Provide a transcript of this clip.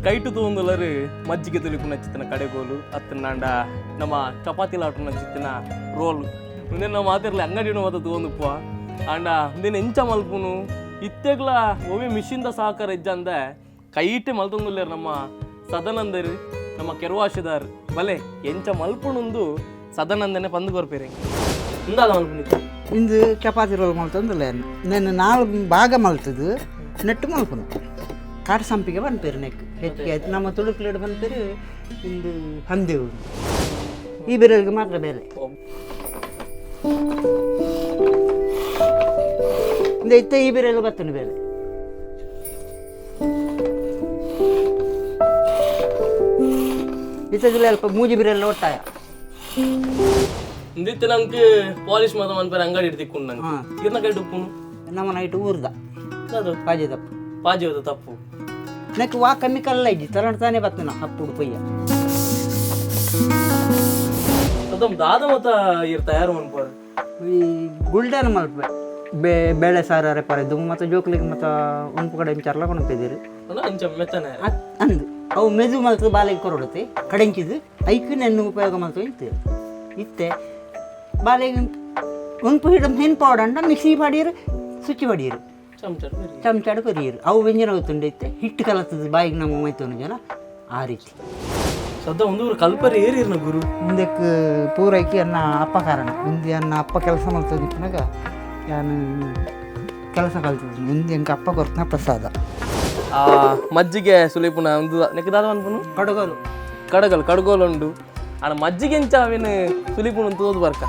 Kite ತೂಂದುಲರು ಮಜ್ಜಿಗೆ ತುಲಿಪುನ ಚಿತ್ತನ ಕಡೆಗೋಲು ಅತ್ತನಾಂಡ ನಮ್ಮ chapati ಲಾಟುನ ಚಿತ್ತನ role ಉಂದೆನ್ ನಮ್ಮ ಮಾತಿರ್ಲಿ ಅಂಗಡಿನ ಮಾತ ತೂವೊಂದುಪ್ಪ ಆಂಡ ಉಂದೆನ್ ಎಂಚ ಮಲ್ಪುನು ಇತ್ತೆಗ್ಲ ಒವೆ ಮಿಷಿನ್ದ ಸಹಕಾರ ಇಜ್ಜಂದ ಕೈಟೆ ಮಲ್ತೊಂದುಲ್ಲೆರ್ ನಮ್ಮ ಸದನಂದರು ನಮ್ಮ ಕೆರ್ವಾಶದಾರ್ ಬಲೆ ಎಂಚ ಮಲ್ಪುನುಂದು ಸದನಂದನೆ ಪಂದು ಕೊರ್ಪೇರೆ ಇಂದಾದ ಮಲ್ಪುನಿತ್ತು. ಇಂದು ಚಪಾತಿ ರೋಲ್ ಮಲ್ತೊಂದುಲ್ಲ. నేను ನಾಲ್ ಭಾಗ ಮಲ್ತದು ನೆಟ್ಟು ಮಲ್ಪುನು. ಕಾಡು ಸಂಪಿಗೆ ಪನ್ಪೇರು ನೆಕ್ ಹೆಚ್ಚಿಗೆ ಆಯ್ತು. ನಮ್ಮ ತುಳುಕ್ಲೇಡ್ ಪನ್ಪೇರು ಇಂದು ಹಂದೇವು. ಈ ಬೆರಳಿಗೆ ಮಾತ್ರ ಬೇರೆ. ಇಂದ ಇತ್ತೆ ಈ ಬೆರಳು ಬತ್ತುಂಡು ಬೇರೆ. ಇತ್ತದಿಲ್ಲ ಅಲ್ಪ ಮೂಜಿ ಬಿರೆಲ್ಲ ಒಟ್ಟಾಯ. ಇಂದಿತ್ತೆ ನಂಗೆ ಪಾಲಿಶ್ ಮಾತ ಮನ್ಪೇರೆ ಅಂಗಡಿ ಇಡ್ತಿಕ್ಕು ನಂಗೆ. ಇರ್ನ ಕೈಟ್ ಉಪ್ಪುನು. ನಮ್ಮ ನೈಟ್ ಊರ್ದ. ಅದು ಪಾಜೆ ತಪ್ಪು. ಪಾಜಿ ತಪ್ಪು. ನೆಕ್ ವಾ ಕಮ್ಮಿಕಲ್ಲ ಇಜ್ಜಿ ತರಂಡ್ ತಾನೇ ಬತ್ತನ ಅಪ್ಪುಡು ಪೊಯ್ಯ. ಅದು ದಾದ ಮತ ಇರ್ ತಯಾರು ಮನ್ಪಾರು? ಈ ಗುಲ್ಡನ್ ಮಲ್ಪೆ ಬೇ ಬೇಳೆ ಸಾರು ಅರೆ ದುಂಬು ಮತ್ತು ಜೋಕ್ಲಿಗೆ ಮತ್ತು ಉಂಪು ಕಡೆ ಚರ್ಲ ಕೊಣಪಿದ್ದೀರಿ. ಇಂಚ ಮೆತ್ತನೆ. ಅಂದು ಅವು ಮೆದು ಮಲ್ತು ಬಾಲೆಗೆ ಕೊರಡುತ್ತೆ. ಕಡೆಂಚಿದು ಐಕ್ ನೆನ್ನು ಉಪಯೋಗ ಮಲ್ತು ಇಂತು ಇತ್ತೆ ಬಾಲೆಗೆ ಉಂಪು ಹಿಡ ಹೆನ್ ಪೌಡಂಡ ಮಿಕ್ಸಿ ಪಾಡಿಯರು ಸ್ವಿಚ್ ಪಾಡಿಯರು. ಚಮಚ. ಚಮಚಾಡು ಕೊರಿಯರು. ಅವು ವ್ಯಂಜನ ಗೊತ್ತುಂಡು. ಇತ್ತೆ ಹಿಟ್ಟು ಕಲತ್ತದ ಬಾಯಿಗೆ ನಮ್ಮ ಮೈತೋನು ಜನ ಆ ರೀತಿ. ಸದ್ದ ಒಂದು ಕಲ್ಪರಿ ಏರಿರ್ನ ಗುರು. ಮುಂದಕ್ಕೆ ಪೂರೈಕೆ ಅನ್ನ ಅಪ್ಪ ಕಾರಣ. ಮುಂದೆ ಅನ್ನ ಅಪ್ಪ ಕೆಲಸ ಮಲ್ತದಿಪ್ಪನಾಗ ನಾನು ಕೆಲಸ ಕಲ್ತಿದ್ದೀನಿ. ಮುಂದೆ ಎಂಕ ಅಪ್ಪ ಕೊರ್ತನ ಪ್ರಸಾದ. ಆ ಮಜ್ಜಿಗೆ ಸುಲಿಪುನ ಒಂದು ನೆಕ್ ದಾದ ಮನ್ಪುನು? ಕಡಗಲು. ಕಡಗಲ್ ಕಡ್ಗೋಲು ಉಂಡು. ಆನ ಮಜ್ಜಿಗೆ ಎಂಚ ಅವೇನು ಸುಲಿಪುನ ತೋದು ಬರ್ಕ.